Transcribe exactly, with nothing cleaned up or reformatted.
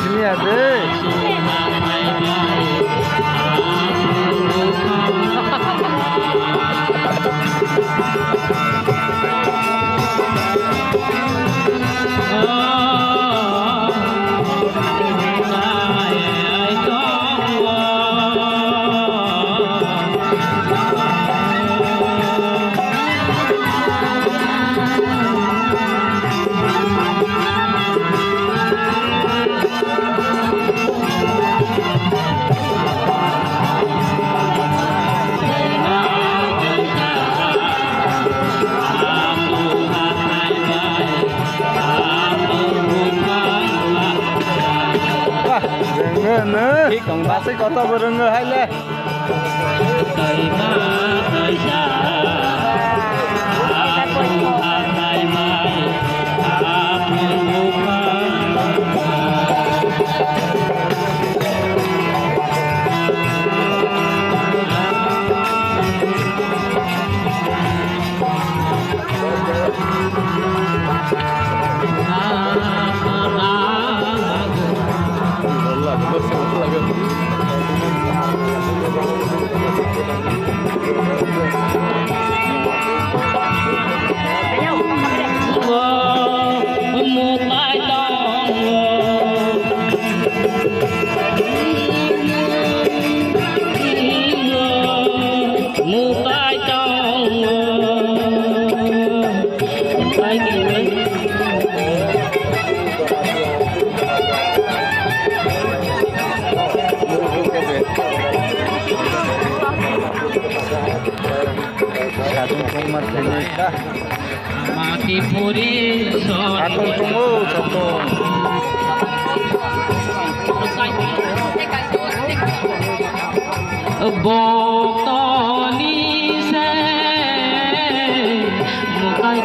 Sini ya de. Thik tong ba. Asai koto bo rwngo hai le. Mutai tongo. Mutai tongo. Satung tongma thangwi kha. Mati puri sori. Satung tongo, satung. Boktoni se mukai